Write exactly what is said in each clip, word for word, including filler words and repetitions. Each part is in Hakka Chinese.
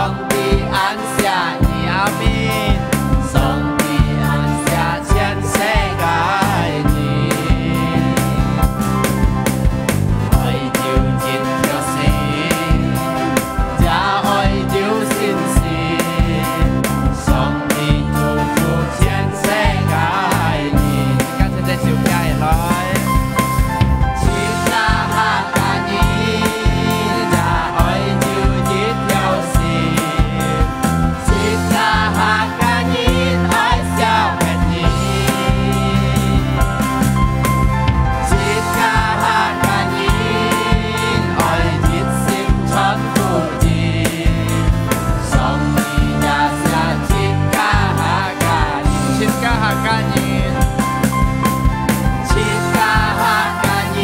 上帝恁惜你，阿們。上帝恁惜全世界人，愛有一條心，也愛有信心。上帝祝福全世界人。自家齊齊手擎起來。 自家客家人也愛有一條心，自家客家人愛惜別人，自家客家人愛一心傳福音。上帝也惜自家客家人，自家客家人。 自家客家人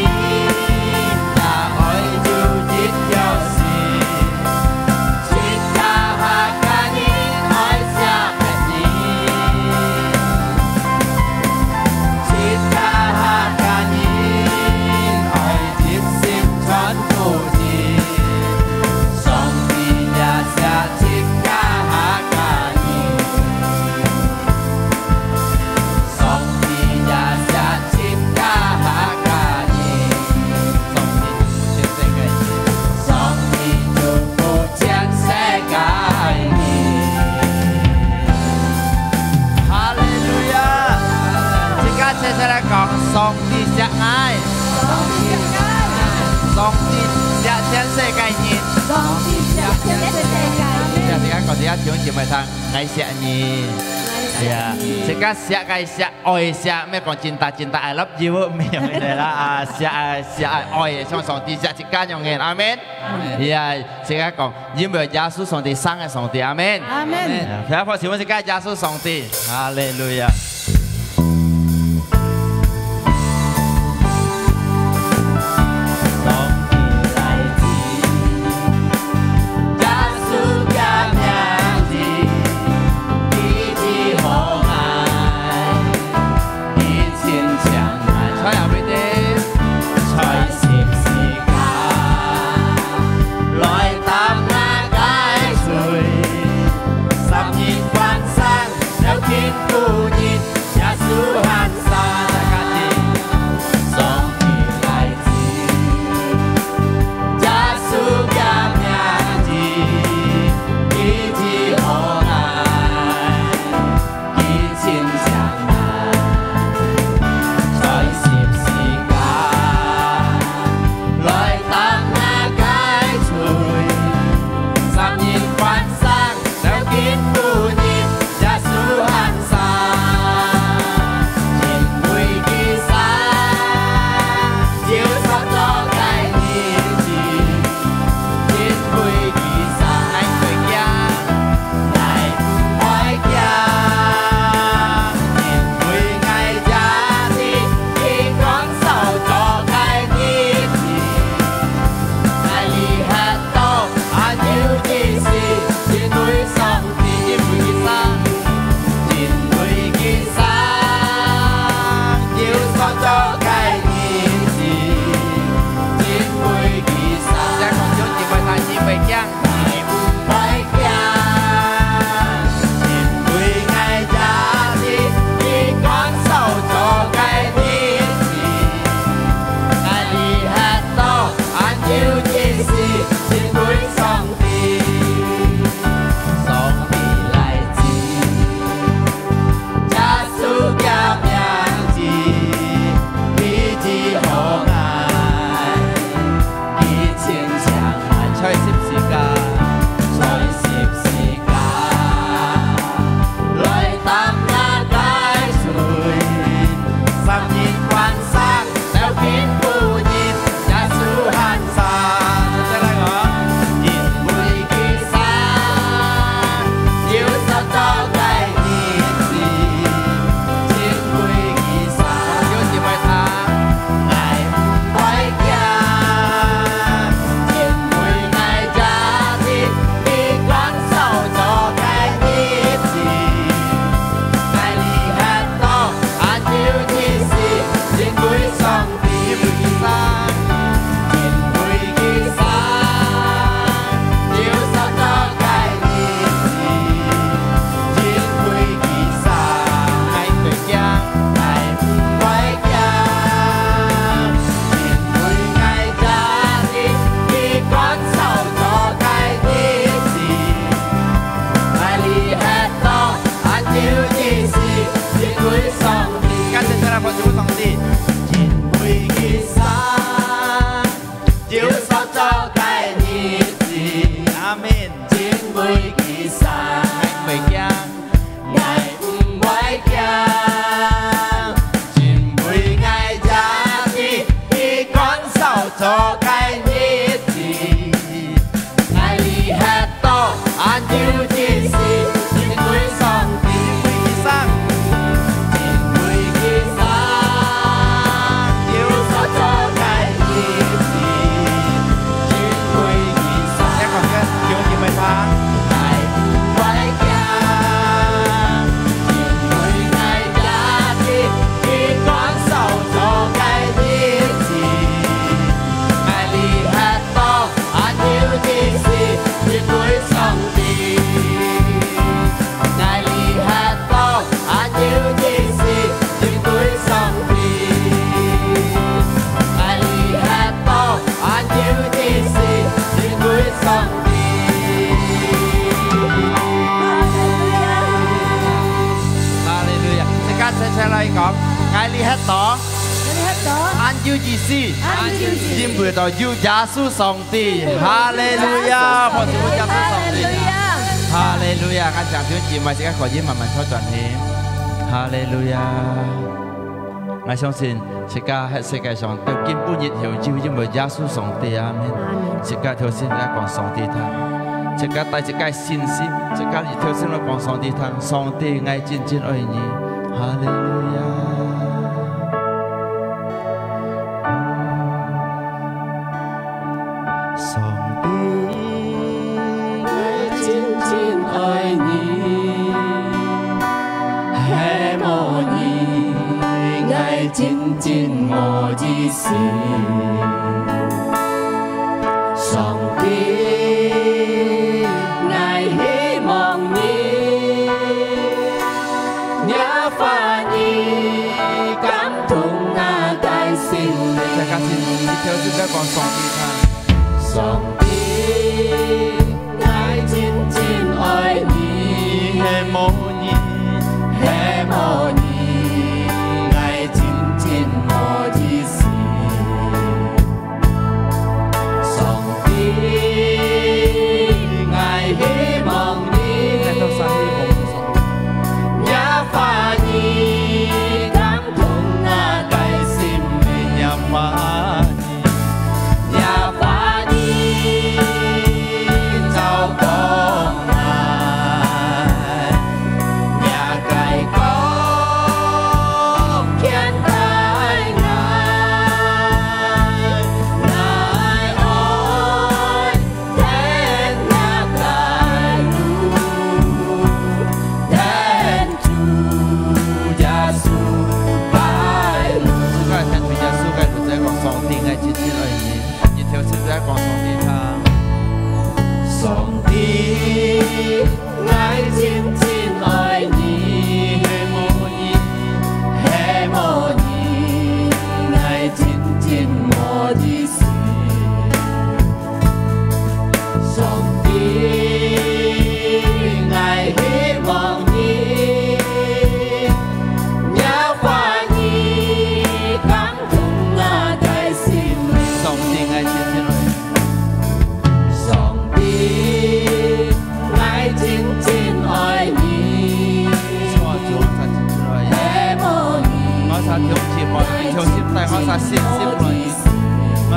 也愛有一條心，自家客家人愛惜別人，自家客家人愛一心傳福音。上帝也惜自家客家人。 上帝也惜自家客家人。上帝祝福全世界人。上帝祝福全世界人。哈利路亞！自家齊齊來講，上帝惜𠊎。上帝惜𠊎。上帝惜全世界人。上帝惜全世界人。自家講，自家弟兄姊妹聽，𠊎惜你。哎呀，自家 惜个惜，愛惜，毋係講真大真大，I love you，毋係恁樣个啦。啊，惜啊，惜啊，愛，像上帝惜自家樣个，阿們。阿們。呀，自家講，因為耶穌上帝生个上帝，阿們。阿們。呀，大家好，請問自家耶穌上帝，哈利路亞。因為佢生，𠊎毋會驚，𠊎毋會驚，因為𠊎也知佢看守著个日子。𠊎這歇到恁久之時，因為上帝，因為佢生，因為佢生，有所做个日子，因為佢生。你看看，有人會唱。𠊎毋會驚，因為𠊎也知佢看守著个日子。𠊎這歇到 恁久之時，因為上帝。𠊎這歇到恁久之時，因為上帝。𠊎這歇到恁久之時，因為上帝。哈利路亞！自家齊齊來講，𠊎這歇到 恁久之時，恁久之時。因為到有耶穌上帝。哈利路亞！拍手分耶穌上帝。哈利路亞！哈利路亞！𠊎請弟兄姊妹，自家可以慢慢坐轉去。哈利路亞！𠊎相信，自家在世界上到今晡日還有，因為耶穌上帝。阿們。阿們。自家頭先來講上帝聽，自家帶自家信心，自家頭先來講上帝聽，上帝，𠊎真真愛你。哈利路亞！ 上帝，𠊎真真愛你，係無你，𠊎真真無意思。上帝，𠊎希望你，若話語感動𠊎个心靈。大家請一條心來講上帝聽。 上帝，𠊎真真愛你，係無你，係無你，𠊎真真無意思。上帝，𠊎希望你，若話語感動𠊎个心靈，若話語 若話語照光𠊎，若个光牽帶𠊎，𠊎愛跈若个路，跈 主耶穌个路。自家跈主耶穌个路，再講上帝，𠊎真真愛你。一條心再講上帝聽。上帝，𠊎真真愛你，係無你，係無你，𠊎真真無意思。 上帝，𠊎希望你，若話語感動𠊎个心靈。上帝，𠊎真真愛你。上帝，𠊎真真愛你。主啊，主啊，𠊎真真愛你。係無你，𠊎儕弟兄姊妹，一條心帶，𠊎儕信心來。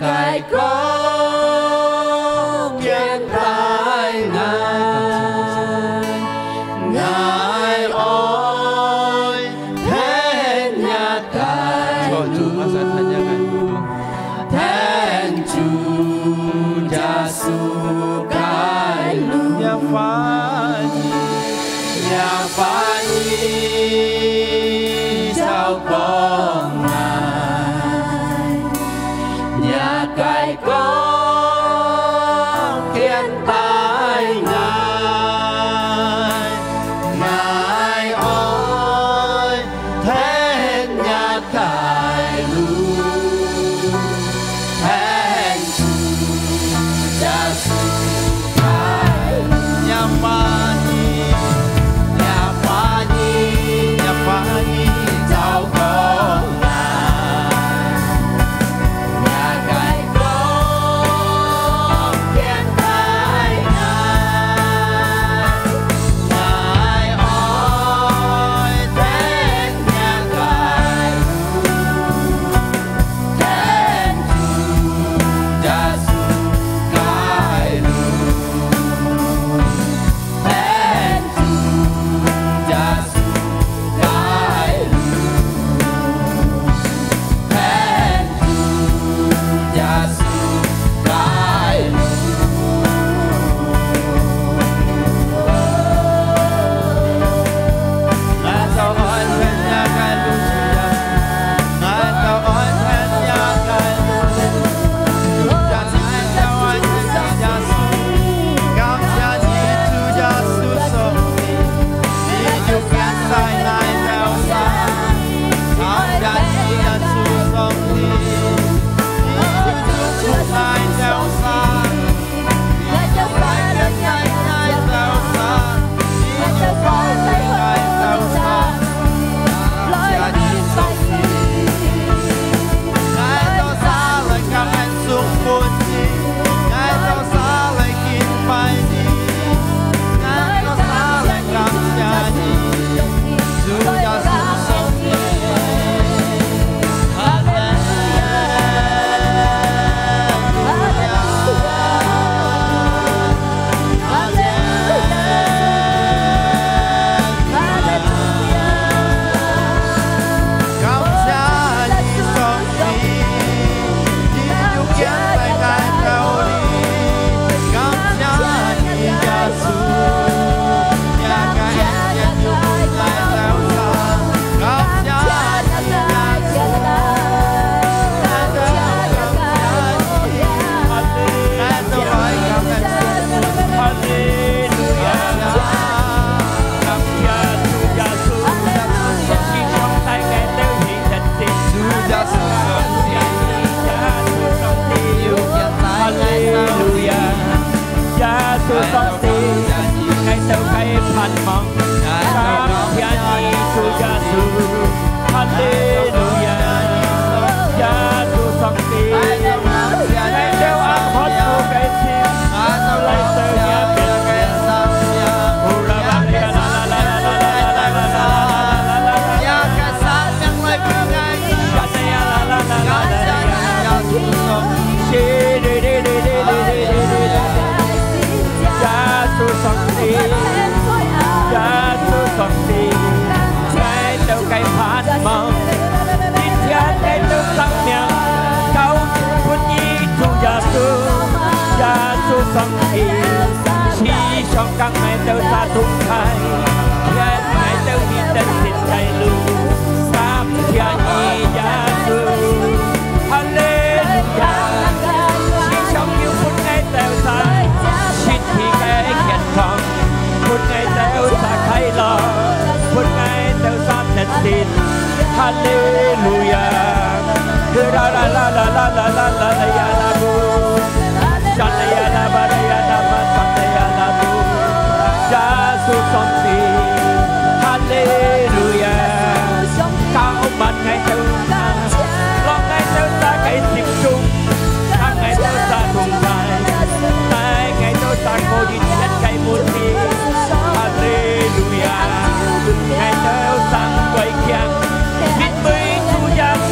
个光，牽帶𠊎，𠊎愛跈若个路，跈主耶穌个路。若話語，若話語照光𠊎，若个光牽帶𠊎，𠊎愛跈若个路，跈主耶穌个路。若話語，若話語，若話語照光𠊎，若个光牽帶𠊎，𠊎愛跈若个路。 跈主耶穌个路，跈主耶穌个路，跈主耶穌个路。 哈利路亞！耶穌上帝，𠊎兜个盼望，感謝你，主耶穌。哈利路亞！耶穌上帝，𠊎兜恁渴慕个心，來到若面前。耶穌上帝，耶穌上帝，𠊎兜个盼望，今天𠊎兜生命交分你，主耶穌，耶穌上帝，時常同𠊎兜相同在，牽𠊎兜去得勝个路。感謝你，耶穌。 哈利路亞！時常有分𠊎兜儕身體个健康，分𠊎兜儕快樂，分𠊎兜儕得勝。哈利路亞！啦啦啦啦啦啦啦啦呀啦布，沙啦呀啦巴啦呀啦巴，沙啦呀啦布。耶穌上帝，哈利路亞！膏抹𠊎兜儕， 落𠊎兜儕个心中，同𠊎兜儕同在，帶𠊎兜儕過一切个問題。哈利路亞！𠊎兜儕毋會驚，因為主耶穌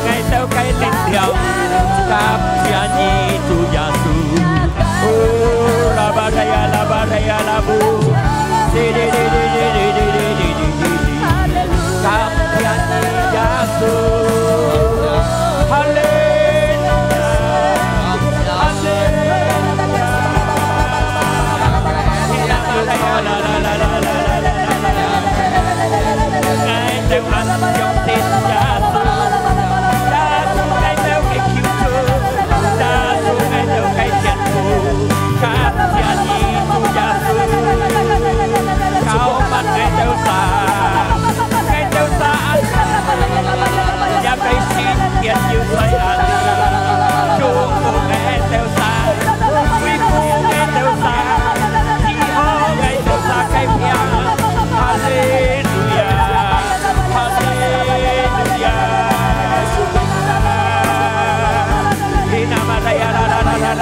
，𠊎兜个力量。𠊎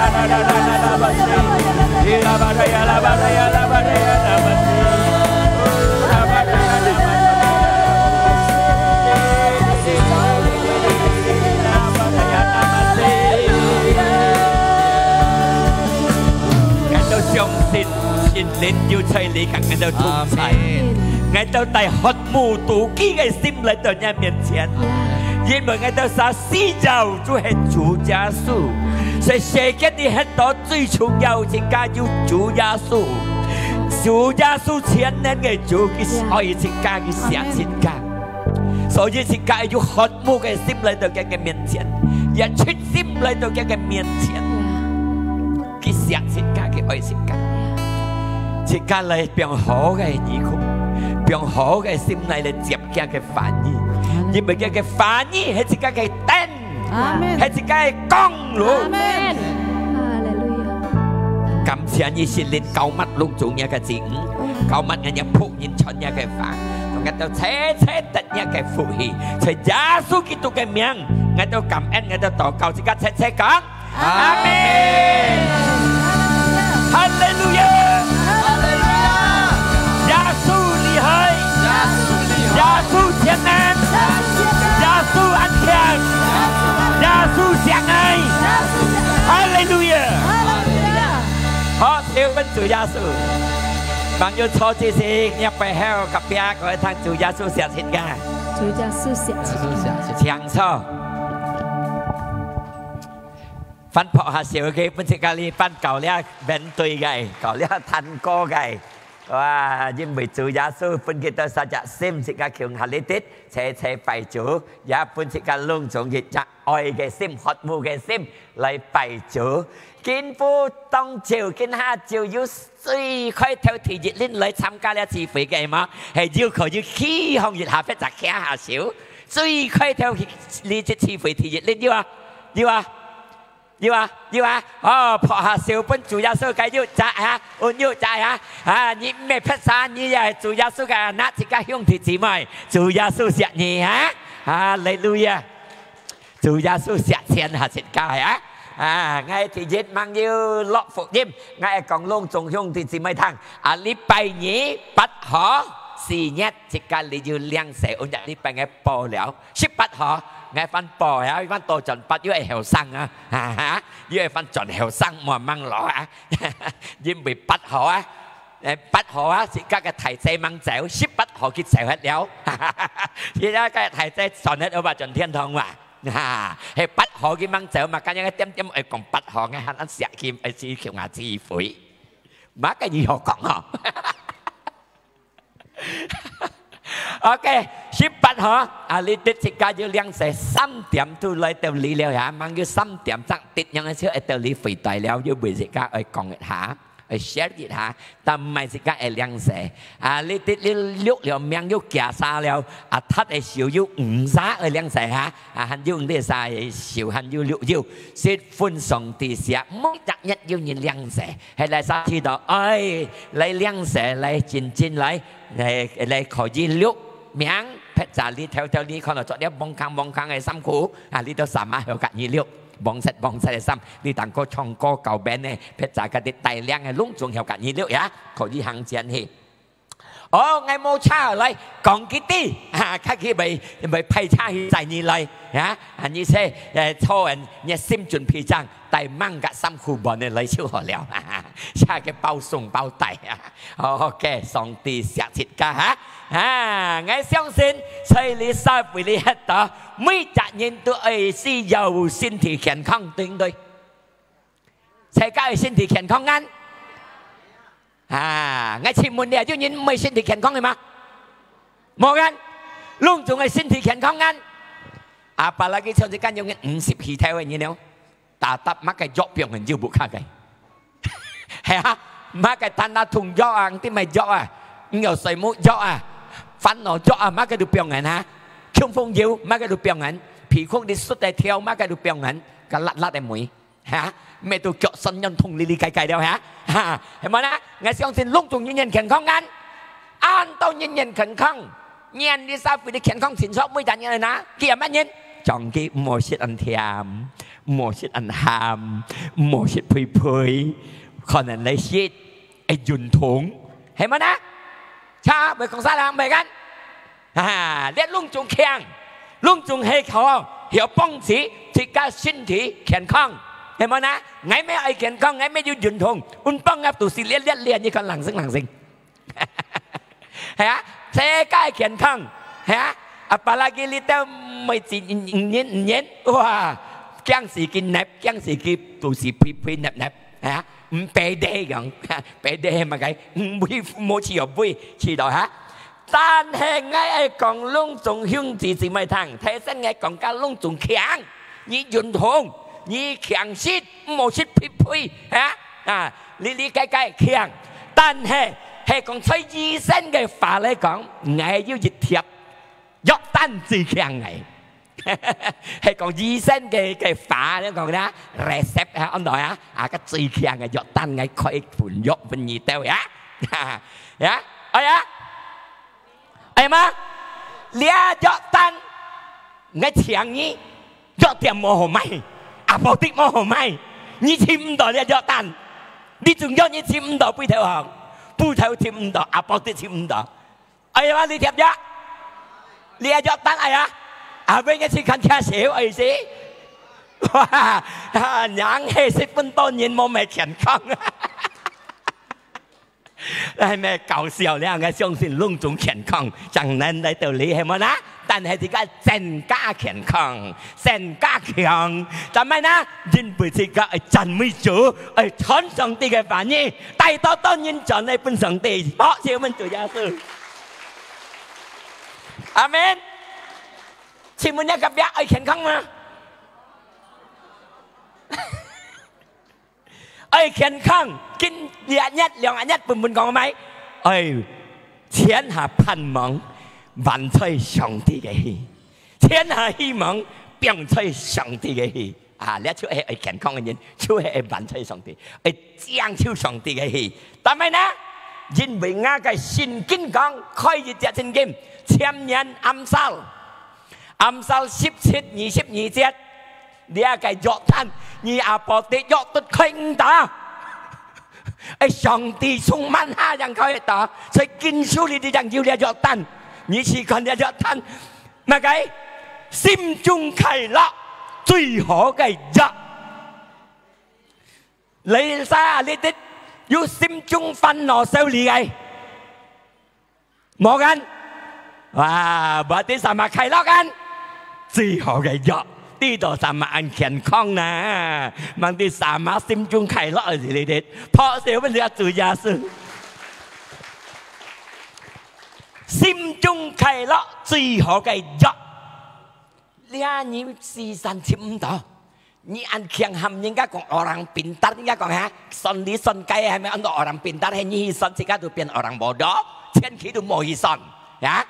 兜相信聖靈有在這，同𠊎兜同在。阿們。𠊎兜帶渴慕肚飢个心來到你面前，阿們。因為𠊎兜所需要就係主耶穌，所以世界裡歇到最重要，自家有主耶穌。主耶穌全能个主，佢愛自家，佢惜自家。所以自家有渴慕个心來到佢个面前，也切心來到佢个面前。佢惜自家，佢愛自家。自家來放好个耳空，放好个心來，來接佢个話語，因為佢个話語係自家个燈，阿們。係自家个光路。阿們。哈利路亞。感謝你，聖靈，膏抹攏總若个子女，膏抹𠊎若僕人傳若个話，同𠊎兜齊齊得若个福氣，在耶穌基督个名，𠊎兜感恩，𠊎兜禱告，自家齊齊講，阿們。哈利路亞！哈利路亞！耶穌厲害！耶穌厲害！耶穌全能！耶穌全能！耶穌安全！耶穌安全！耶穌惜𠊎！耶穌惜𠊎！哈利路亞！哈利路亞！好，手分主耶穌。朋友坐之前，若背後隔壁，各位聽主耶穌惜自家。主耶穌惜自家。耶穌惜自家。請坐。 翻拍下手个，分自家哩翻搞了面對个，搞了探過个。哇，因為主耶穌分佢兜三隻心，自家共下哩滴，齊齊拜主，也分自家攏總一隻愛个心、渴慕个心來拜主。今晡當晝，今下晝有最開頭第一輪來參加這聚會个無？係有可以起鬨一下，或者擎下手。最開頭這隻聚會第一輪有啊？有啊？ 有啊，有啊，哦，拍下手分主耶穌个有，遮啊，有有遮啊，啊，你毋係別儕，你也係主耶穌个，拿自家兄弟姊妹，主耶穌惜你啊，哈利路亞，主耶穌惜全下自家啊，啊，𠊎第一吂有錄福音，𠊎講攏總兄弟姊妹聽，啊，禮拜二八號四月，自家哩有領洗，𠊎禮拜二報了。 十八號，𠊎翻報啊，翻倒轉八又係後生啊，哈哈，又係翻轉後生，無吂老啊，因為八號啊，誒，八號啊，自家个大姊吂走，十八號佢走忒了，哈哈哈，佢个大姊轉忒，有無轉天堂哇？哈，係八號佢吂走嘛，今日點點愛講八號，𠊎還惜佢，愛去共下聚會，麼个你好講哦。 OK，十八號，啊，你得自家有領洗，三點都來到這了呀，吂有三點正得，樣个就愛到這回帶了，又為自家愛講一下，愛share一下，但毋係自家愛領洗。啊，你得你錄了名又加儕了，啊，踢个手又五儕愛領洗哈，啊，還有你儕手還有錄有，是分上帝惜，每隻月有人領洗。 係來上去到，哎，來領洗，來真真來，來，來可以錄名，別儕哩頭頭哩看到做了蒙空蒙空个衫褲，啊，哩都sama曉甲你錄，黃色黃色个衫，哩當過唱歌搞band呢，別儕个哩帶領个攏總曉甲你錄呀，可以行前去。 哦，𠊎無車來，講佢知，哈，較佢會，會派車去載你來，哈，啊，你且，呃，坐穩，你心準備正，帶吂个衫褲本个來就好了，哈哈，車个包送包帶，哈。OK，上帝惜自家，哈。啊，𠊎相信，在這社會裡歇到，每隻人都愛需要身體健康，對毋對？ 自家个身體健康恁？啊，𠊎請問你，有人毋係身體健康个嗎？無恁，攏總个身體健康恁。Apalagi像這間有五十歲頭个人了，tetap麼个藥放人就毋卡个。係啊，麼个tan痛藥啊，定麼藥啊，你有睡目藥啊，煩惱藥啊，麼个都放人哈，痛風藥，麼个都放人，皮膚你捽个跳，麼个都放人，个辣辣个梅。 哈，乜都腳酸軟痛哩哩解解了哈，哈，係無啦？𠊎相信攏總人人健康恁，恁多人人健康，人這社會裡健康清楚，每隻人啊，佢也乜人，總之毋好食恁甜，毋好食恁鹹，毋好食肥肥，可能來食會運動，係無呢？Cha，會講煞人，會kan？啊，這攏總強，攏總係好，曉幫助自家身體健康，係無呢？𠊎乜愛健康，𠊎乜有運動，運動啊，肚屎裂裂裂，你看冷靜冷靜。 係啊，自家健康，係啊，apalagi這兜每一年五年，哇，驚死佢nepnep，驚死佢肚屎肥肥nepnep，係啊，毋pede樣，pede係麼个？毋會，無去學會，去到哈。但係𠊎愛講攏總兄弟姊妹聽，提醒𠊎講个攏總強。 你運動，你強食，毋好食肥肥，哈？啊，哩哩个个強。但係，係講在醫生个話來講，𠊎有一帖藥單最強个。係講醫生个，个話來講啦，recept啊，安到啊，啊，个最強个藥單，𠊎開份藥分你兜呀。呀，哎呀，哎嘛，這藥單，𠊎請你， 藥店無好賣，apotek無好賣，你尋毋到這藥單。這種藥你尋毋到，飛頭行，飛頭尋毋到，apotek尋毋到。哎呀，你貼藥，你个藥單哎呀，後尾你去看醫生，哎死。哇，人係十分多人無買健康。 係無搞笑咧？𠊎相信攏總健康，正能來到這，係無啦？但係自家增加健康，增加強，做麼个呢？因為自家愛讚美主，愛傳上帝个話語，帶到多人轉來分上帝，拍手分主耶穌。阿門。請問你隔壁愛健康嗎？ 愛健康，今日一、兩日、一本本講麼个？愛全下盼望，還在上帝个去；全下希望，放在上帝个去。啊，這就係愛健康个人，就係愛還在上帝，愛將就上帝个去。做麼个呢？因為𠊎个聖經講，開一隻聖經，箴言Amsal，Amsal十七二十二節， 這个藥單，你apotek藥都開毋到。哎，上帝充滿下正開得到，在經書裡底正有這藥單。你去看這藥單，麼个？心中快樂，最好个藥。你儕啊，你兜有心中煩惱愁慮个？ 無kan？哇，berarti sama快樂kan？最好个藥，知道sama恁健康呢，berarti sama心中快樂个事，你兜拍手分這主耶穌。心中快樂最好个藥。 這你時常尋毋到。你恁強喊人家講orang pintar，人家講哈，算理算計，係無？安到orang pintar，係你去算，自家都變orang bodoh，千祈都莫去算，呀。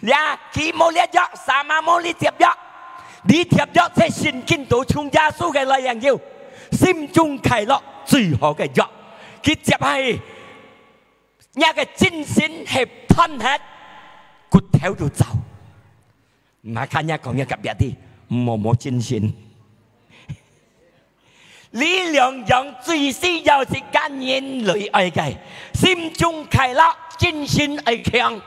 呀，佢無這藥，sama無你貼藥。你貼藥在聖經肚，從耶穌个來源有，心中快樂最好个藥。佢接下去，若个精神係斷忒，骨頭都燥。 Makanya講若隔壁知，莫無精神。這兩樣最需要自家人類愛个，心中快樂，精神愛強。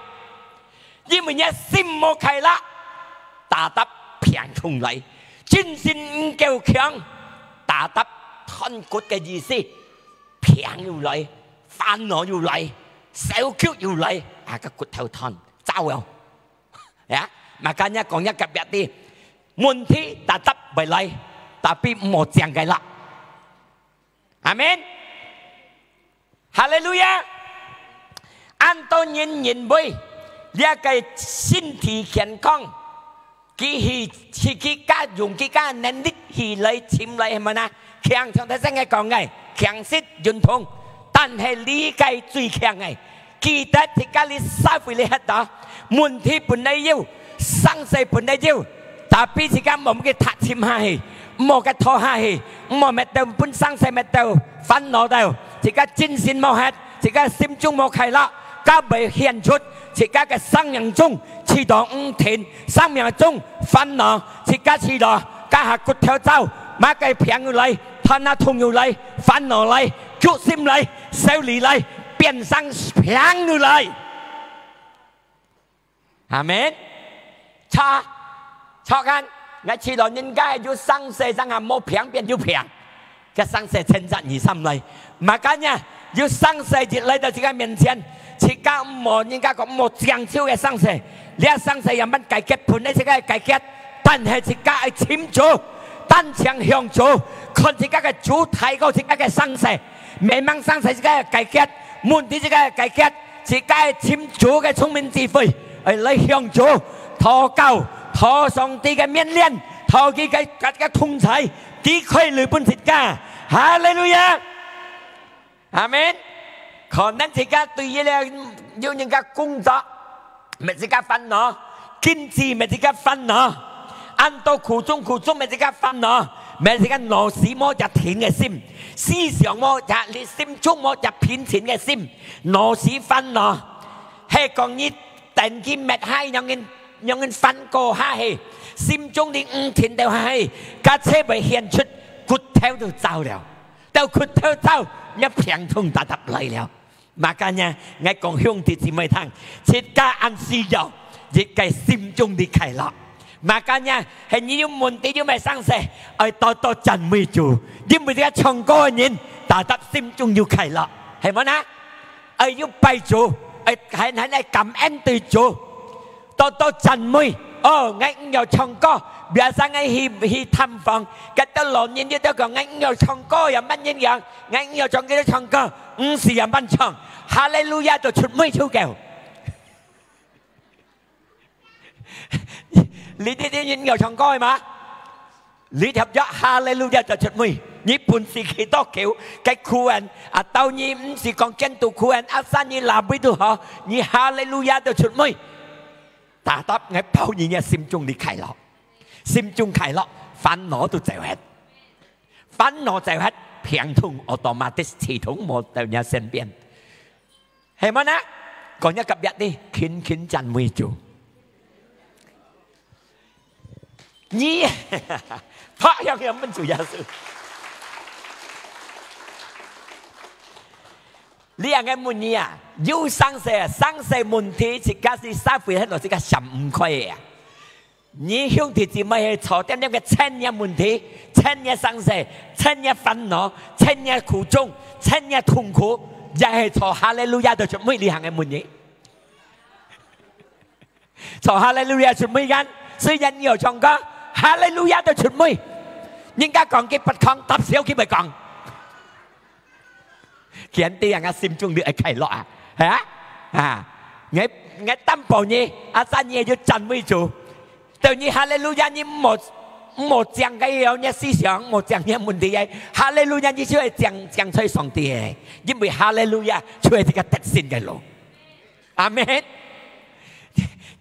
因為若心無快樂，tetap病痛來；精神毋夠強，tetap斷骨个意思，病又來，煩惱又來，愁苦又來，啊，个骨頭斷，燥哦。 呀，makanya講若隔壁知，問題tetap會來，tapi莫驚佢啦。阿門。哈利路亞。恁多人認為，這个身體健康，佢去，去自家用自家能力去來尋來，係無呢？強，像頭先个講个，強食運動，但係這个最強个， 記得自家這社會裡歇到，問題本來有，生死本來有，tapi自家莫去踢沉下去，莫去拖下去，莫搣到分生死搣到煩惱到，自家精神無忒，自家心中無快樂，該會顯出自家个生命中試著毋定，生命中煩惱，自家試著該下骨頭燥，麼个病又來，頭那痛又來，煩惱來，憂心來，愁慮來，變成病又來。阿門。著，著看，𠊎試著人家有生死，正下無病變有病。 个生死千雜二三來。Makanya，有生死一來到自家面前，自家毋好，人家講毋好將就个生死。這生死樣般解決，本來自家解決，但係自家愛尋主，單淨向主，看自家个主大過自家个生死。Memang生死自家解決，問題自家解決，自家愛尋主个聰明智慧，愛來向主禱告，討上帝个面臉，討佢个，个，个同在。 佢開路分自家。哈利路亞！阿門。可能自家對於這有人家工作，乜自家煩惱；經濟乜自家煩惱；恁多苦衷苦衷乜自家煩惱；乜自家腦屎無隻定个心，思想無隻，你心中無隻平靜个心，腦屎煩惱。係講你等佢滅下，仰人，仰人翻過下去，心中你毋停到下去，該才會顯出骨頭都燥了。 到骨頭燥，若病痛搭搭來了。Makanya，𠊎講兄弟姊妹聽，自家恁需要一個心中的快樂。Makanya，係你有問題，有麼个生事，愛多多讚美主，因為這個唱歌个人，搭搭心中有快樂，係無呢？愛有拜主，愛還，還愛感恩對主。 多多讚美。哦，𠊎毋曉唱歌，biasa𠊎去，去探訪，該兜老人家都講，𠊎毋曉唱歌，仰般形樣，𠊎毋曉唱歌，唱歌，毋使仰般唱，哈利路亞就出尾就夠。你，你，你，你毋曉唱歌係嘛？ 你貼著哈利路亞就出尾，你本事幾多久，該苦人，啊，到你毋使講見到苦人，啊，生你拉尾都好，你哈利路亞就出尾。Tetap𠊎包你个心中的快樂，心中快樂，煩惱都走忒，煩惱走忒，病痛automatic自動無到你身邊。 係無呢？講若隔壁个，勤勤讚美主。你，拍響響問主耶穌。你恁樣問你啊，有生事，生事問題，自家係社會，係落自家想毋開个啊。 你兄弟姊妹係坐點點个千年問題，千年生事，千年煩惱，千年苦衷，千年痛苦，也係坐哈利路亞就出尾，你還愛問你？坐哈利路亞出尾間，雖然你有唱歌，哈利路亞就出尾。人家講佢不講，搭笑佢會講。 佢恁樣啊，心中你愛快樂啊，係啊？啊，𠊎，𠊎擔保你，啊，真你就讚美主。等你哈利路亞，你莫，莫講該樣，你思想，莫講你問題个。哈利路亞，你就會講，講出上帝个，因為哈利路亞就係這個得勝个路。 阿門。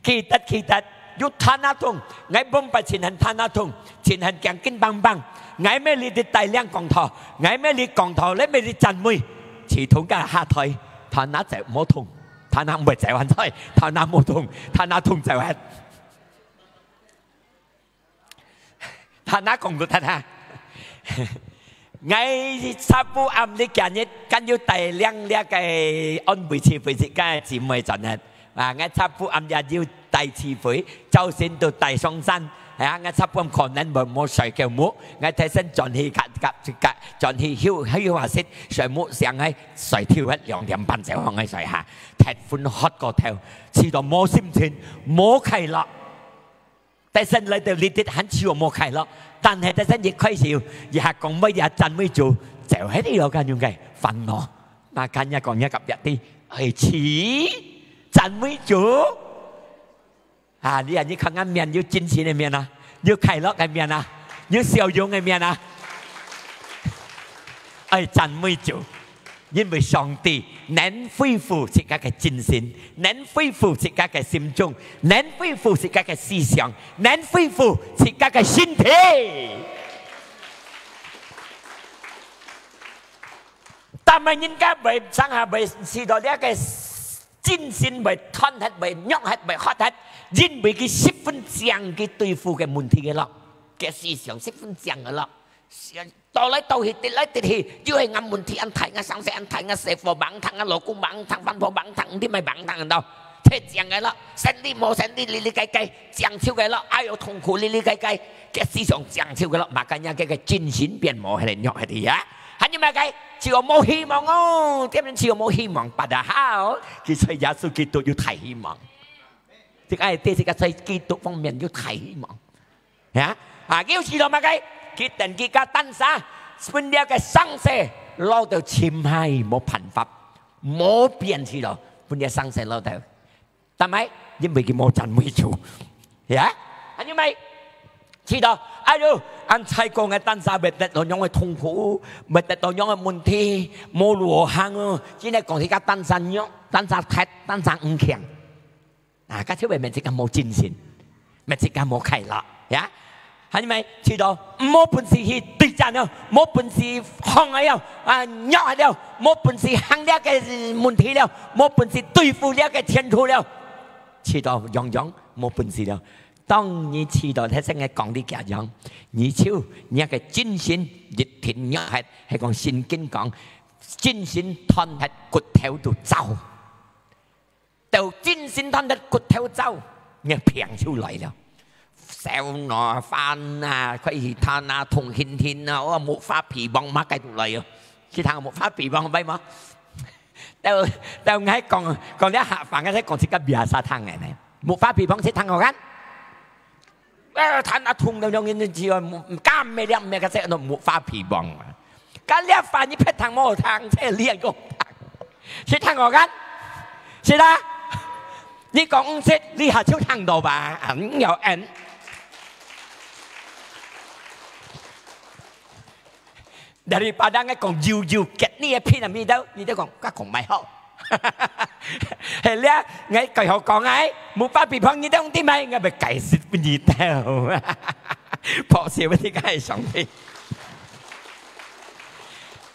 記得，記得，有頭那痛，𠊎本擺盡恨頭那痛，盡恨頸筋梆梆，𠊎乜哩在帶領講道，𠊎乜哩講道，𠊎乜哩讚美，自動該下台，頭那就無痛，頭那毋會走還在，頭那無痛，頭那痛走忒。 哈，那講毋得哈。𠊎昨晡暗這幾日，敢有帶領這個安慰聚會自家姊妹轉去。啊，𠊎昨晡暗也有帶聚會，朝晨都帶上山。啊，𠊎昨晡暗可能無，無睡夠目，𠊎提神轉去，甲，甲，甲，轉去休，休息室，睡目醒，𠊎睡透忒兩點半就放𠊎睡下，忒昏渴過頭，試到無心情，無快樂。 但係來到這地還係無快樂，但係但係一開始，一下講話，一下讚美主，就係你有該種个煩惱。Makanya講若隔壁个，愛去讚美主。啊，你啊，你看𠊎面有精神个面啊，有快樂个面啊，有笑容个面啊。愛讚美主。 因為上帝能恢復自家个精神，能恢復自家个心中，能恢復自家个思想，能恢復自家个身體。但係人家會，常下會試到這個精神會斷忒，會弱忒，會渴忒，因為佢十分正佢對付个問題个咯。个思想十分正个咯。倒來倒去，跌來跌去，又係𠊎問題恁大，𠊎生死恁大，𠊎細伙吂聽，𠊎老公吂聽，番婆吂聽，毋知麼吂聽到，忒正个咯。生理無生理，哩哩該該，正手个咯，哎喲痛苦哩哩該該，个思想正手个咯，makanya个个精神變無，係弱係啊。還有麼个？就無希望哦，點樣就無希望？Padahal，佢在耶穌基督有大希望。 這个係對這个在基督方面有大希望。呀，啊，佢有試著麼个？佢等佢个單儕，分這个生死落到深海，無辦法，無變試著，分這生死落到。但係因為佢無站穩住，呀，還有無？試著，哎喲，恁在講个單儕會得到樣个痛苦，會得到樣个問題，無路好行哦。真係講佢个單儕弱，單儕忒，單儕毋強。 啊，該就會搣自家無精神，搣自家無快樂，呀。還有無？試著無本事去對戰了，無本事防了，啊，弱了，無本事行這个問題了，無本事對付這个前途了，試著樣樣無本事了。當你試著頭先个講你个樣，你就你个精神一定弱忒，係講聖經講，精神斷忒，骨頭就燥。 到精神斷忒骨頭燥，若病就來了。燒啊、煩啊、開始攤啊、痛眩眩啊，哦，目花鼻黃，麼个都來哦。去聽目花鼻黃，愐無？到，到𠊎講，講這下飯，𠊎講自家biasa聽个呢。目花鼻黃識聽好看？ 啊，攤啊痛到樣，人就知哦，毋，毋敢咩，了咩，該隻目花鼻黃啊。該這話你別聽無聽，這你也講聽。識聽好看？識啦？你講毋識，你下就聽到吧？啊，你有恩。Daripada𠊎講有有get你个品啊，你都，你都講，該講毋好。係了，𠊎蓋好講啊，無法比方你都毋知咩，𠊎會解釋分你聽。博士問你个上帝。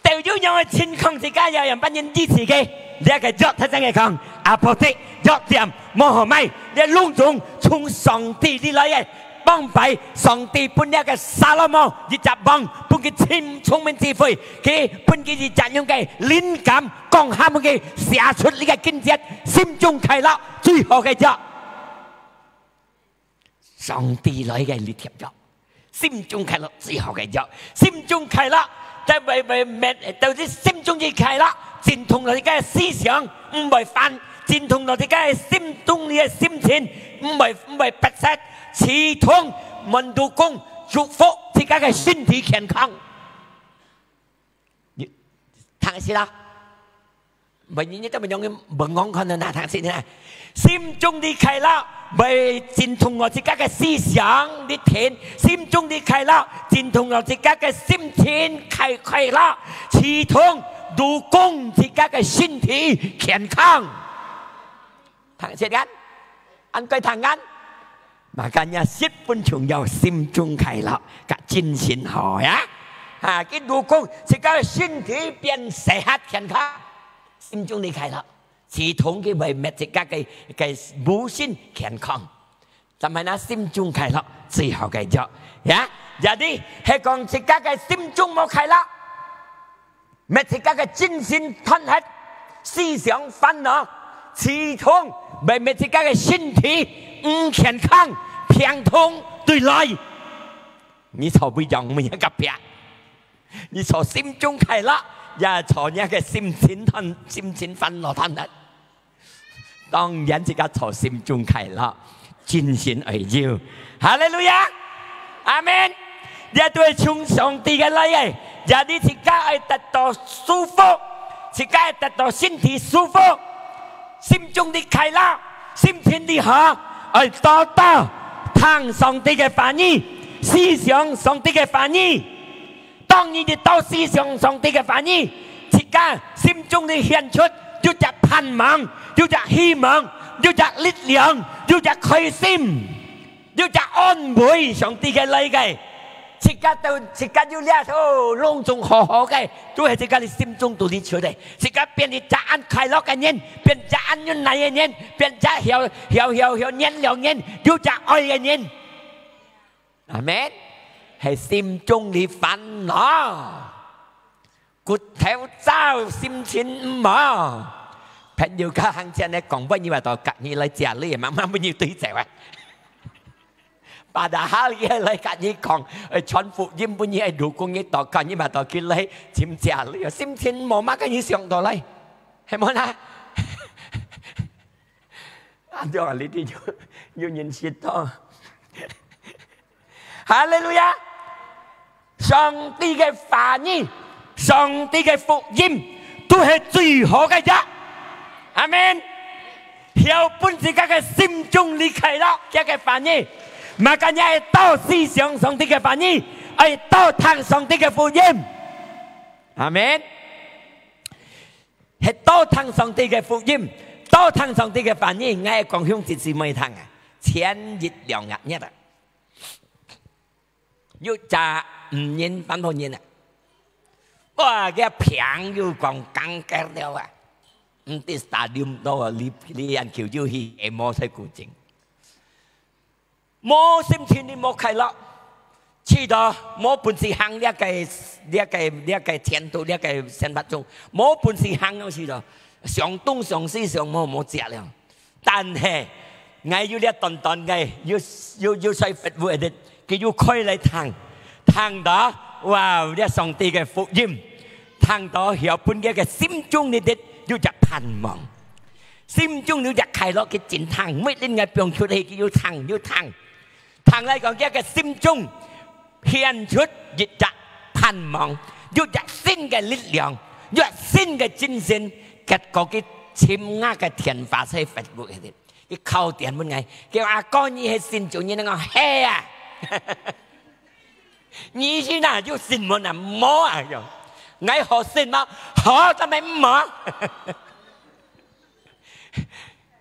都有樣个情況，自家要用別人支持个，這个藥，頭先个講，阿婆的藥店，無好賣，這攏總從上帝裡來个。 放擺上帝分這个撒羅摩一隻王，分佢盡聰明智慧，佢分佢一隻樣个靈感，講下分佢寫出這个經節，心中快樂，最好个藥。上帝來个立帖藥，心中快樂，最好个藥，心中快樂，在為，為，為，就是心中一快樂，精通了這个思想，毋會煩，精通了這个心中个心情，毋會，毋會不適。 刺痛、滿肚公，祝福自家个身體健康。你聽識啦？毋係，你，你根本用文講看啊，聽識啦。心中的快樂，會精通了自家个思想，你聽，心中的快樂，精通了自家个心情，快，快樂，刺痛、肚公自家个身體健康。 聽識啊？恁該聽啊？Makanya十分重要，心中快樂，甲精神好呀。啊，佢肚公自家个身體變sehat健康，心中的快樂，刺痛佢會搣自家个，个無心健康。但係呢，心中快樂最好个藥呀。Jadi係講自家个心中無快樂， 搣自家个精神斷忒，思想煩惱，刺痛，會搣自家个身體毋健康，病痛對來。你坐位仰毋仰个病？你坐心中快樂，也坐你个心情斷，心情煩惱斷忒。 當然自家坐心中快樂，精神愛有。哈利路亞！阿門！這都係從上帝个來个，jadi自家愛得到舒服，自家愛得到身體舒服，心中的快樂，心情的好，愛多多聽上帝个話語，思想上帝个話語。 當你一到思想上帝个話語，自家心中裡顯出有隻盼望，有隻希望，有隻力量，有隻開心，有隻安慰，上帝个來个。自家都，自家有這，哦，攏總好好个，都係自家个心中肚裡出个。自家變一隻恁快樂个人，變隻恁忍耐个人，變隻曉，曉，曉，曉原諒人，有隻愛个人。 阿門。係心中裡煩惱，骨頭燥，心情毋好。朋友較行前來講，分你話到隔日來借你，慢慢分你對走啊。Padahal佢來隔日講，誒，傳福音分你，誒，如果你禱告，你話到佢來尋借你，心情無嘛，跟你想到來，係無啦？啊，對啊，你哋有，有認識到。哈利路亞！上帝个話語，上帝个福音，都係最好个藥。阿門。曉分自家个心中裡快樂，佢个話語，嘛，今日愛多思想上帝个話語，愛多聽上帝个福音。阿門。係多聽上帝个福音，多聽上帝个話語，𠊎講兄弟姊妹聽啊，前一兩日啊，有隻女人，番婆人啊，哇，佢病又講更加了啊，毋知stadium到啊，你，你恁久又去按摩在古井。 無心情，你無快樂，試著無本事行這个，這个，這个前途，這个生活中，無本事行了，試著想東想西，想無，無食了。但係，𠊎有這短短个，有，有，有在Facebook个，佢又開來聽，聽著，哇，這上帝个福音，聽著曉分佢个心中裡底有隻盼望。 心中有隻快樂，佢真聽，每日𠊎放出去，佢又聽，又聽。聽來講，佢个心中顯出一隻盼望，有隻新个力量，有隻新个精神。結果佢尋𠊎个電話在Facebook裡，佢敲電問𠊎，佢講：「阿哥，你係信主人？」𠊎講：「係啊。」「你是哪有信無啊？」「無啊。」「𠊎好信無？」「好，做麼毋好？」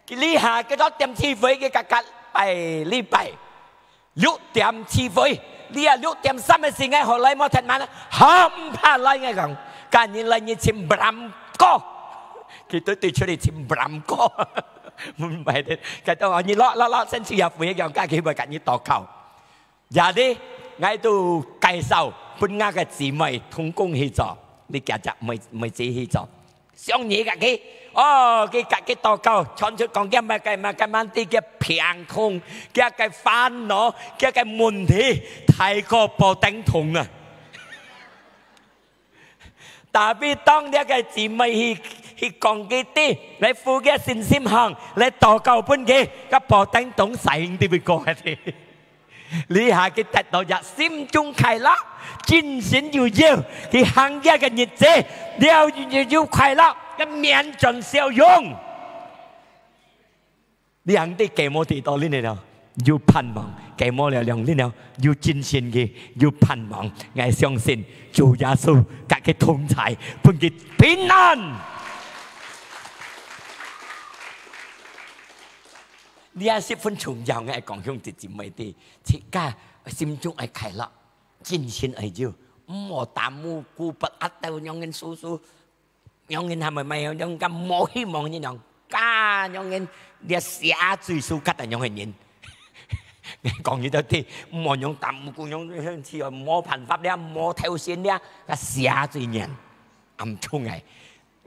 這下幾多點聚會？佢講：「拜禮拜六點聚會。」「你啊，六點三个時𠊎好來無？」「忒慢啊。」「好，毋怕，來。」𠊎講：「今日來你尋Bram哥。」佢對對出去尋Bram哥。毋係的，佢講：「你落，落，落，先去下會講，佢會跟你禱告。」 也呢，𠊎都介紹分𠊎个姊妹同工去做，你家姐妹，妹子去做。想你个佢，哦，佢个佢禱告，傳出講佢麼个麼个問題，佢病痛，佢个煩惱，佢个問題，大過保定痛啊！ Tapi當這个姊妹去，去講佢知，來扶佢信心項，來禱告分佢，該保定痛使佢會過去。這下佢得到一心中快樂，精神又有，佢行佢个日子，了又，又，又快樂，佢面轉笑容。 兩滴雞毛跌到恁呢了，有盼望；雞毛了兩粒了，有精神个，有盼望。𠊎相信主耶穌佮佢同在，分佢平安。這十分重要，𠊎講兄弟姊妹知，自家心中愛快樂，精神愛有，毋好耽誤顧不得，仰人叔叔 仰人還會買，仰人無希望呢樣，該仰人這寫最輸甲个樣个人。講佢到底，無用擔，無用去，無辦法了，無頭先了，該寫最難，暗中个。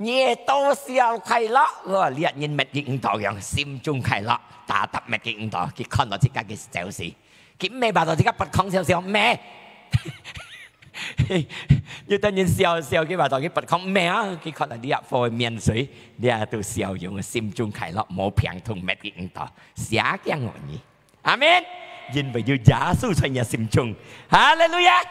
你到時候快樂，哇，這人乜應到樣，心中快樂，打打乜應到，佢看到自家个小事。 佢毋係話到自家發狂笑笑，毋係。有兜人笑笑，佢話到佢發狂，毋係啊，佢看到你啊，火面水，你啊，都笑容，心中快樂，無病痛，乜佢毋到，寫驚我你。阿門。因為有耶穌在你心中。哈利路亞。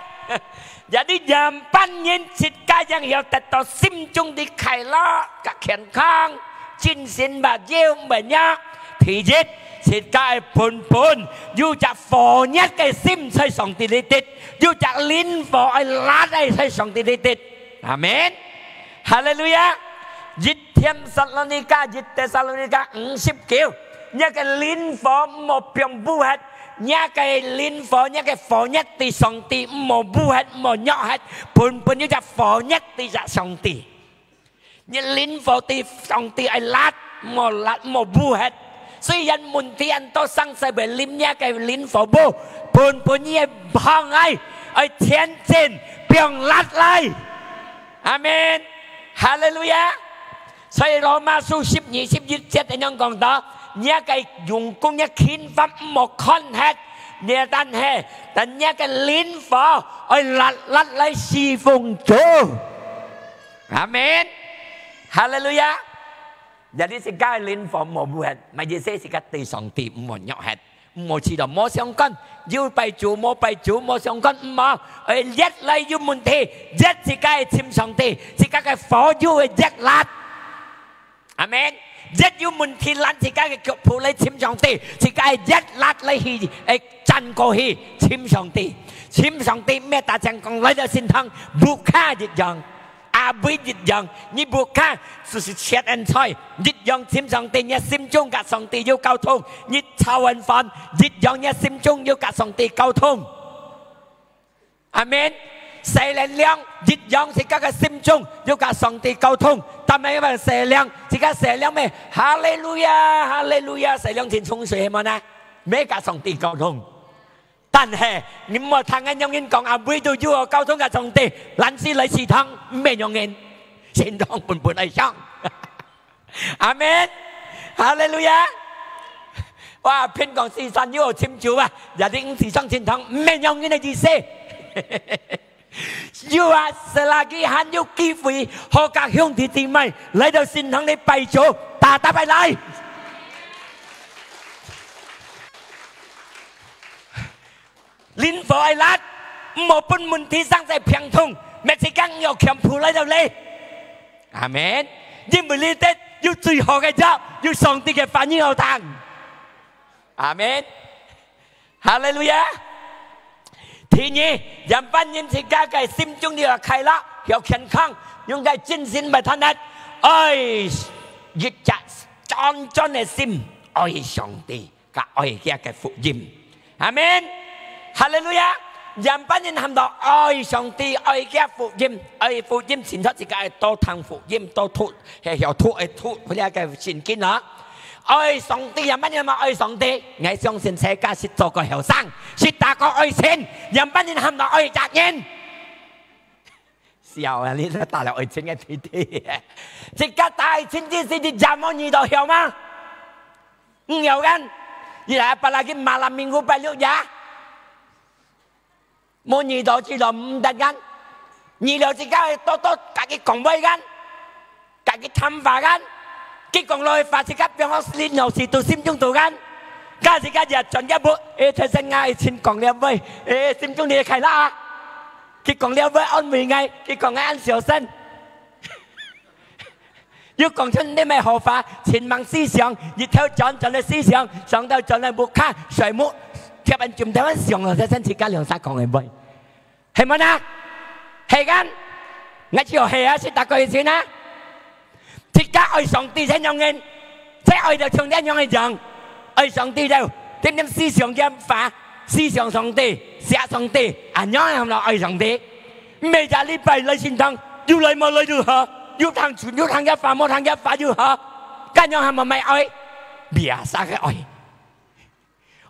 也你樣般人自家樣要得到心中的快樂，佮健康，精神嘛，腰嘛，弱。 第一，自家个本本有隻火熱个心在上帝裡底，有隻靈火愛辣个在上帝裡底。阿門。哈利路亞。一帖撒羅尼迦，一帖撒羅尼迦五十九，你个靈火毋好放烏忒，你个靈火，你个火熱對上帝毋好烏忒，毋好弱忒，本本有隻火熱對隻上帝。 你靈火對上帝愛辣，莫辣莫烏忒。雖然問題恁多，生世會淋你个靈火烏，本本你个放愛，愛前進，毋好落來。阿門。哈利路亞。所以羅馬書十二、十一節恁樣講到，若个用功，若勤奮，毋好看忒，若但係，但若个靈火愛烈烈來侍奉主。阿門。哈利路亞。Jadi自家个靈火無滅，乜意思自家對上帝毋好弱忒。 毋好試著無相干，有拜主無拜主無相干，毋好，愛越來有問題，越自家愛尋上帝，自家个火有會越烈。阿門。越有問題，攔自家个腳步來尋上帝，自家愛越烈來去，愛站過去尋上帝。尋上帝，毋係單淨講來到聖堂，bukan一樣。 阿妹一樣，你bukan就係食恁菜，一樣尋上帝，你心中甲上帝有溝通，你炒碗飯，一樣你心中有甲上帝溝通。阿門。洗靈涼，一樣自家个心中有甲上帝溝通，但係因為洗靈，自家洗靈咩？哈利路亞，哈利路亞，洗靈真沖水係無呢？無甲上帝溝通。 但係，你毋好聽恁樣人講啊，為著有好溝通个上帝，懶尸來食堂，毋係恁樣人，聖堂本本愛上。阿門。哈利路亞。哇，偏講四散有好尋主啊，也定四散聖堂，毋係恁樣人个意思。有啊，selagi還有機會，好甲兄弟姊妹來到聖堂裡拜主，大大拜來。 靈火愛烈，毋好分問題生在病痛，乜自家有強迫來到你。阿門。因為你得有最好个藥，有上帝个話語好聽。阿門。哈利路亞。第二，仰般人自家个心中要快樂，要健康，用个精神來談談。愛一隻專專个心，愛上帝。 甲愛佢个福音。阿門。哈利路亞。仰般人喊到愛上帝，愛佢个福音，愛福音，清楚自家愛多聽福音，多讀，係曉讀愛讀這个聖經啊。愛上帝，仰般人喊到愛上帝？𠊎相信自家識做過後生，識打過愛情，仰般人喊到愛責任？ 笑啊！你都打了愛情个弟弟，自家打愛情之時，你也無遇到曉嗎？毋曉kan？你來apalagi malam minggu拜六夜，無遇到就毋得kan？遇了自家多多甲佢講話kan？甲佢談話kan？佢講落个話，自家放學時腦屎肚心中肚kan？甲自家也轉一步，誒，頭先𠊎愛情講了會，誒，心中你開啦啊！ 佢講了會安慰𠊎，佢講𠊎恁小心。又講出你乜好話，情夢思想，日頭轉轉个思想，想到轉來屋下睡目，貼恁轉頭恁想了，才先自家兩儕講个話。係無啊？係kan？𠊎只有係啊，識打過一次啊。 自家愛上帝才仰般，才愛到像這樣个樣。愛上帝就天天思想佢个話，思想上帝，惜上帝，恁樣喊做愛上帝。毋係逐禮拜來聖堂，有來無來就好，有聽主，有聽佢个話，無聽佢个話就好。恁樣喊做乜愛？biasa个愛。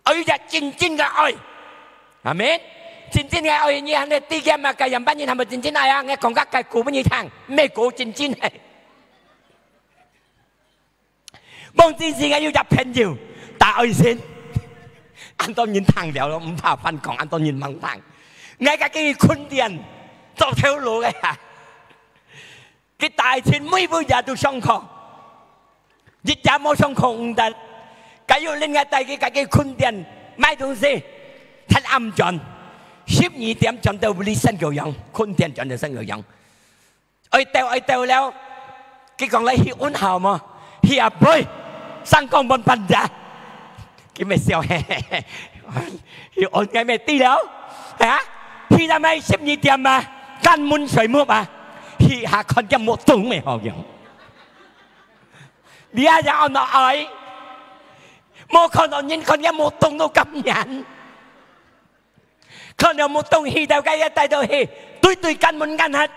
愛有隻真正个愛。阿門。真正个愛，你還得知佢嘛？該樣般人喊做真正愛啊？𠊎講个該古分你聽，毋係古真正个。望真時，𠊎有隻朋友，打愛心，恁多人聽了咯，毋怕翻講，恁多人吂聽。𠊎甲佢訓練，做頭路个啊。 佢帶親每晡夜都上課，一夜無上課毋得。該有另外帶佢，甲佢訓練買東西，忒暗轉，十二點轉到屋裡身个樣，訓練轉到身个樣。愛鬥愛鬥了，佢講來去運好無？去啊，妹，上課問半夜。 佢乜笑，嘿嘿嘿，去安該乜知了，啊？去到乜十二點嘛，關門睡目啊，去下看隻目洞乜好用。你啊，也安到愛，無看到人看隻目洞都感染。看到目洞去到該也帶到去，對對關門關忒。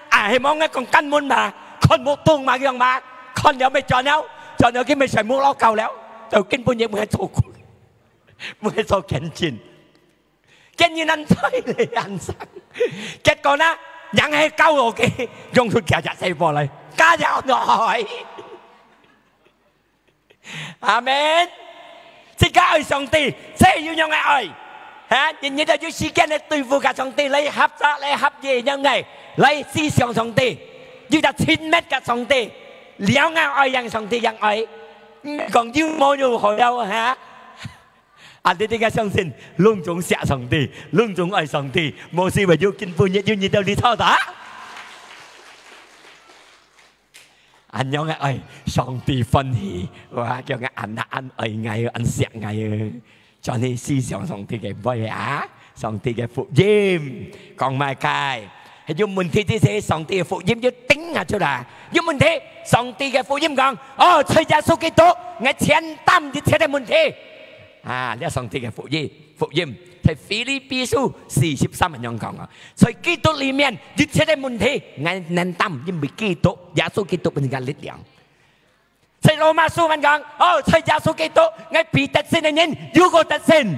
啊，係無𠊎講關門嘛，看目洞嘛樣嘛，看了乜轉了，轉了佢乜睡目落覺了，就根本也毋會做工。 毋會做見證。見人恁衰咧，恁生。結果呢，人係教我个，用出這隻細波來，加油來。阿門。自家愛上帝，這有樣个愛。哈，日日都有時間來對付佮上帝，來合作，來合一樣个，來思想上帝，有隻親密佮上帝，了解愛樣上帝樣愛。毋講有無有好了哈。 啊，你等个相信，攏總惜上帝，攏總愛上帝，無事會有今晡日有你兜你吵打。恁樣个愛，上帝歡喜，哇，叫𠊎恁啊，恁愛𠊎，恁惜𠊎。轉去思想上帝个話啊，上帝个福音，講麼个？ 係有問題之時，上帝个福音就頂啊出來。有問題，上帝个福音講：「哦，在耶穌基督，𠊎全擔一切个問題。」啊，這上帝个福音，福音在腓立比書四十三恁樣講啊，在基督裡面一切个問題，𠊎能擔，因為基督，耶穌基督分𠊎力量。 在羅馬書還講：「哦，在耶穌基督，𠊎比得勝个人又過得勝。」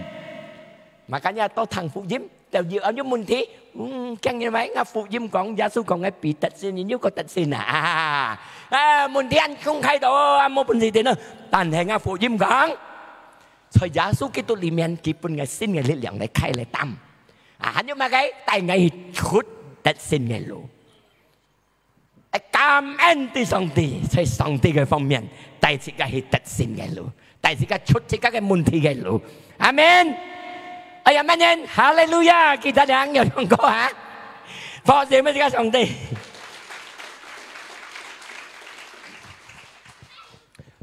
Makanya到聽福音，就有，有問題，嗯，驚人話，𠊎福音講，耶穌講，𠊎比得勝，人又過得勝啊！啊，問題恁公開到，啊，無本事定咯。但係𠊎福音講，在耶穌基督裡面，佢分𠊎新个力量來開來擔。啊，還有麼个？帶𠊎去出得勝个路。 愛感恩對上帝，在上帝个方面，帶自家去得勝个路，帶自家出自家个問題个路。阿門。哎呀，阿門。哈利路亞！其他人有用過啊？拍手分自家上帝。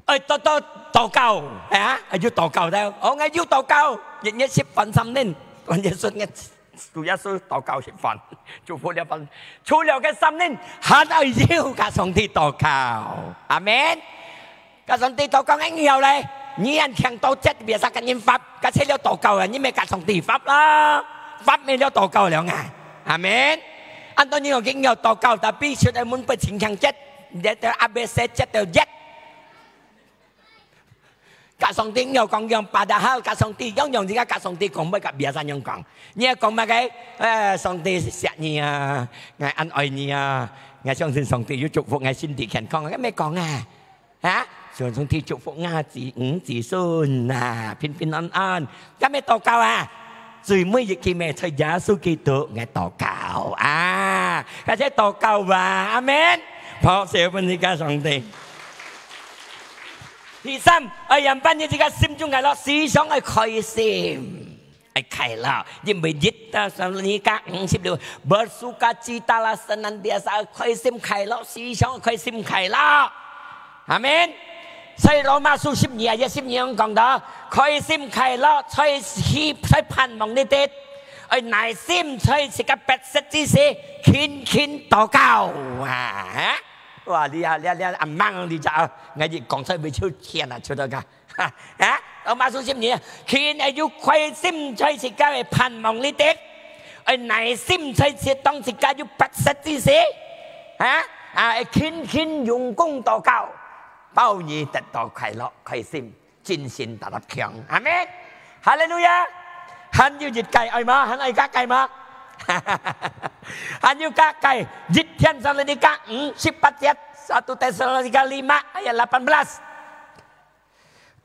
愛多多禱告，啊，愛有禱告的。哦，愛有禱告，日日食飯三輪，關耶穌个 主耶穌禱告食飯，祝福了飯。除了該三輪，還愛有佮上帝禱告。阿門。佮上帝禱告个以後咧，你還聽到這邊啥个人發，該切了禱告啊，你咪佮上帝發啦，發咪了禱告了啊。阿門。恁多人講佢有禱告，但必須愛問不清聽節，你的阿伯說節到一。 佮上帝有講樣，padahal佮上帝樣樣，自家佮上帝講，毋會佮biasa樣講。你愛講麼个？哎，上帝惜你啊，𠊎恁愛你啊，𠊎相信上帝有祝福𠊎身體健康，該毋係講啊，哈？上帝祝福𠊎子女子孫啊，平平安安，該毋係禱告啊？最尾一句咩？在耶穌基督𠊎禱告啊，該就禱告啊，阿門。拍手分自家上帝。 第三，愛仰般你自家心中快樂，時常愛開心，愛快樂，因為一到三你加五十六，bersukacitalah senantiasa，愛開心快樂，時常愛開心快樂。阿門。所以羅馬書十二啊，十二講到，開心快樂，在希，在盼望裡底，愛耐心，在自家迫切之時，勤勤禱告啊。 哇，你啊，你啊，你啊，阿嬤，你知啊，𠊎一講出來就天啊，出到个，哈，啊，我馬上心你啊，勤愛有開心在自家个盼望裡底，愛耐心在自當自家有迫切之時，啊，啊，愛勤勤用功禱告，包你得到快樂、開心。 精神大大強。阿門。哈利路亞。還有一個愛嗎？還愛加個嗎？還有加個，一天上帝加五，十八節，satu Tesalonika lima ayat lapan belas。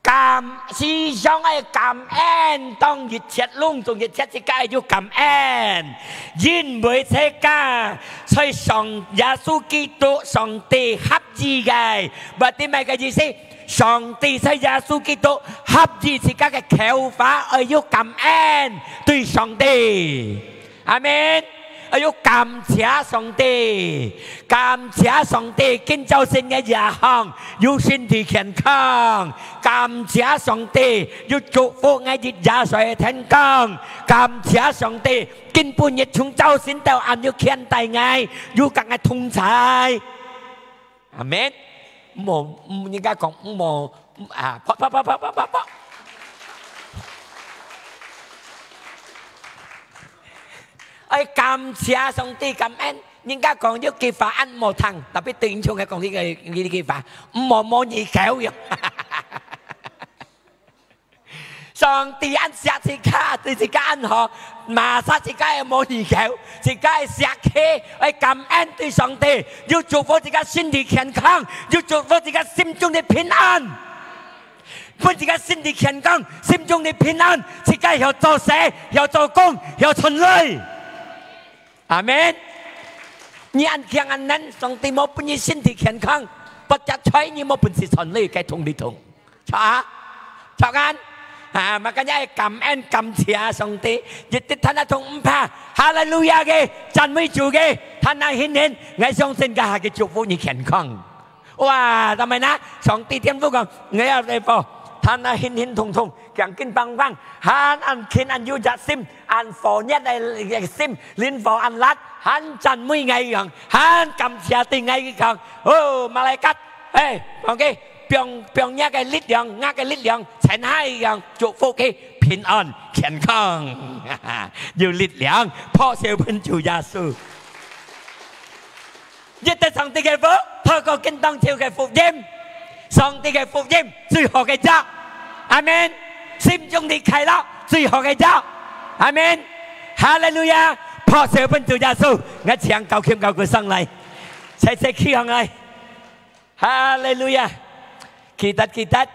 感，時常愛感恩，當一切攏總一切，自家愛有感恩，因為自家在上耶穌基督上帝合意个，berarti麼个意思？ 上帝在耶穌基督合意自家个口話，愛有感恩對上帝。阿門。愛有感謝上帝，感謝上帝，今朝晨个夜航有身體健康，感謝上帝，有祝福𠊎一夜睡天光，感謝上帝，今晡日從朝晨到暗有牽帶𠊎，有佮𠊎同在。 阿門。莫，人家講莫，啊，啪，啪，啪。愛感謝上帝，感恩。人家講有句話恁無聽，tapi對𠊎來講，這個，這句話，莫摸耳狗喲。上帝恁惜自家，對自家恁好，masa自家个無耳口，自家个社區，愛感恩對上帝，又祝福自家身體健康，又祝福自家心中个平安。分自家身體健康，心中个平安，自家曉做事，曉做工，曉存鐳。阿門。你恁強恁能，上帝無分你身體健康，不只在你無本事存鐳，該痛你痛。 著啊？著啊？啊，makanya愛感恩感謝上帝，一直聽得通毋怕。哈利路亞个，讚美主个，聽得興興，𠊎相信這下佢祝福你健康。哇，做麼呢？上帝天父講，𠊎要來福，聽得興興通通，強健棒棒，還恁勤恁有熱心，恁火熱个心，靈火恁辣，還讚美𠊎樣，還感謝對𠊎講，哦，malaikat， 哎，放佢，放，放若个力量，若个力量，像海一樣，祝福佢平安、健康，有力量，拍手分主耶穌。一得上帝个福，透過今當晝个福音，上帝个福音最好个藥。阿門。心中的快樂最好个藥。阿門。哈利路亞！拍手分主耶穌。𠊎請搞琴搞鼓上來，齊齊企上來。 哈利路亞！記得，記得，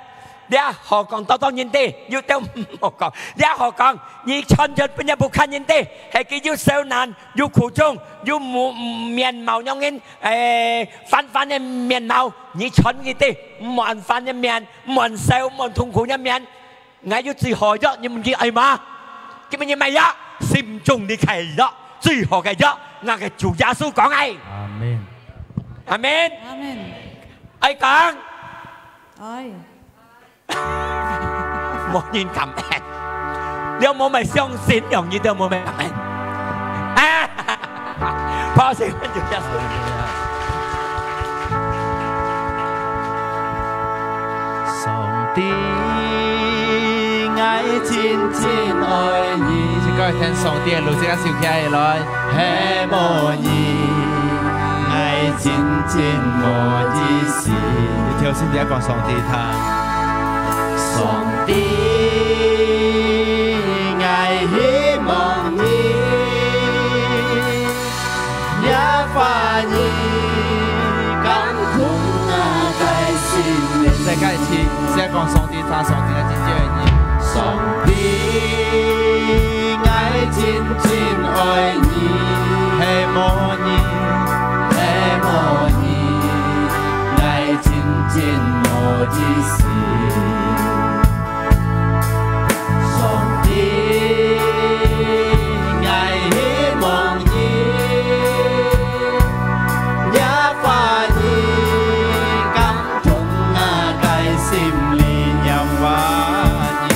這好講多多人知，有兜毋好講。這好講，你傳出分若屋下人知，係佢有受難，有苦衷，有無，面貌樣形，誒，反反个面貌，你傳佢知，毋好恁反个面，毋好恁愁，毋好恁痛苦个面。 𠊎有最好藥，你們去愛嗎？今日你買藥，心中的快樂，最好个藥，𠊎个主耶穌講个。阿門。阿門。阿門。愛講。愛。無人感恩。你有無買相信，容易都無買感恩。啊！ 拍手分主耶穌。上帝，𠊎真真愛你。自家聽上帝个路，自家手擎起來。係無你，𠊎真真無意思。你挑心，你愛講上帝聽。上帝，𠊎希望你。 若話語感動𠊎个心靈。再過一次，再講上帝，聽上帝个真正个人。上帝，𠊎真真愛你，係無你，係無你，𠊎真真無意思。 上帝，𠊎希望你，若話語感動𠊎个心靈，若話語，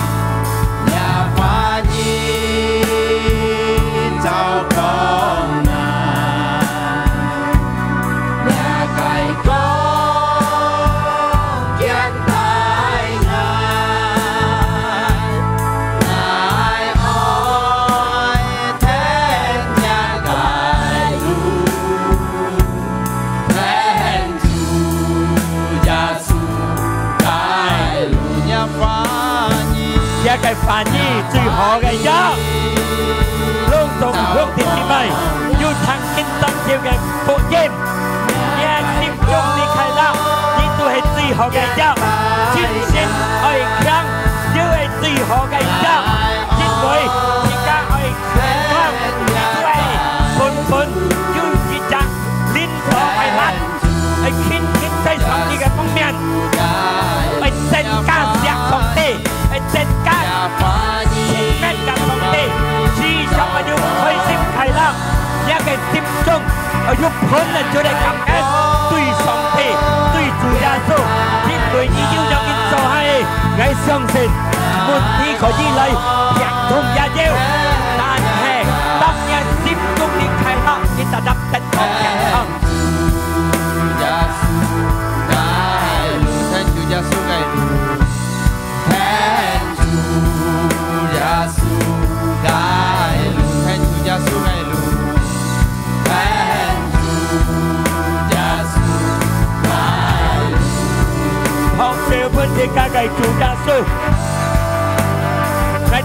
若話語照光𠊎。 若个光，見大愛，𠊎愛跈若个路，跈主耶穌个路。若話語，若个話語最好个藥。 攏總兄弟姊妹，有聽見當晝个福音，若心中个快樂，你都係最好个藥。真心愛聽，就係最好个藥。因為自家愛健康，就係本本有一隻靈火愛辣，愛勤勤在上帝个方面，愛增加惜上帝。 愛增加親密个上帝，時常愛有開心快樂。若个心中愛有噴來出來感恩，對上帝，對主耶穌，因為你有樣人做下个，𠊎相信問題可以來，病痛也有，但係當若心中个快樂，你特特得到健康。 拍手分自家个主耶穌。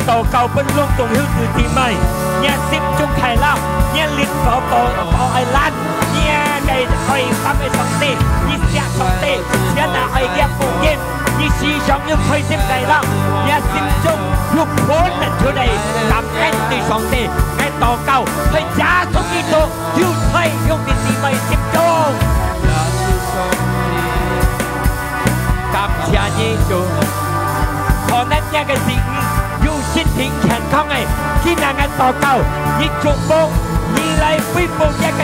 禱告分攏總兄弟姊妹，若心中快樂，若靈寶寶寶愛爛，若个愛心个上帝，你惜上帝，若那愛个福音，你時常有開心快樂，若心中有噴出來，感恩對上帝，愛禱告，在耶穌基督有在兄弟姊妹心中。 感謝你，主。可能若个子女有身體健康个，今日𠊎禱告，你祝福，你來恢復若个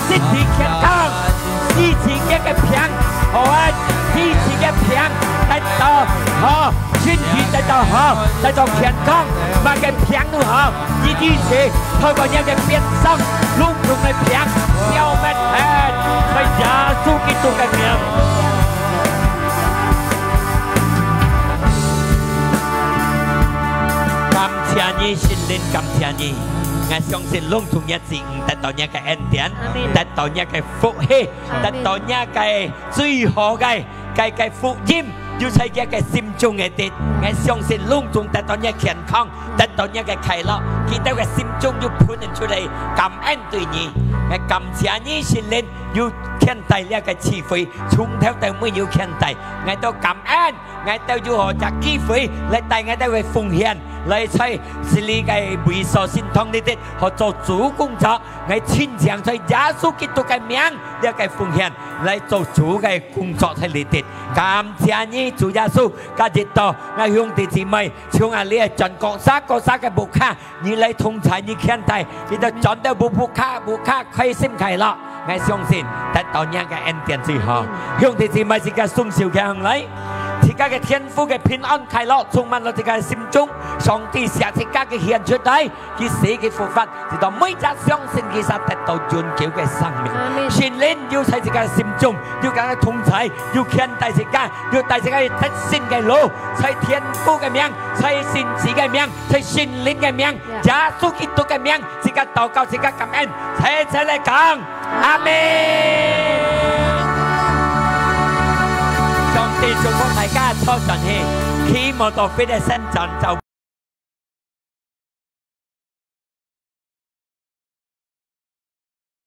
身體健康，醫治若个病，好啊，醫治个病，得到好，身體得到好，得到健康，麼个病都好。 一定是透過若个鞭傷，攏總个病消滅忒，在耶穌基督个名。感謝你，聖靈，感謝你。𠊎相信攏總若子女得到若个恩典，阿們。得到若个福氣，阿們。得到若个最好个 个，个福音，有在佢个心中个地，𠊎相信攏總得到若健康，得到若个快樂，佢兜个心中有噴出來感恩對你。𠊎感謝你，聖靈，有牽帶這个聚會，從頭到尾有牽帶，𠊎兜感恩，𠊎兜有好隻機會來帶𠊎兜个奉獻，來在這裡个會所聖堂裡底，好做主工作。 𠊎親像在耶穌基督个名，這个奉獻來做主个工作在裡底。感謝你，主耶穌，今日到，𠊎兄弟姊妹，從啊這轉各儕各儕个屋下，你來同在，你牽帶，佢兜轉到屋下，屋下開心快樂。𠊎相信得到若个恩典最好。兄弟姊妹，自家雙手擎䟘來，自家个天父个平安快樂充滿了自家个心中，上帝惜自家个獻出來， 佢死，佢復活，直到每隻相信佢儕得到永久个生命。阿們。聖靈有在自家心中，有佮佢同在，有牽帶自家，有帶自家去得勝个路，在天父个名，在聖子个名，在聖靈个名，Yeah。耶穌基督个名，自家禱告，自家感恩，齊齊來講，阿們。上帝祝福大家，坐轉去，起無到飛的山轉走。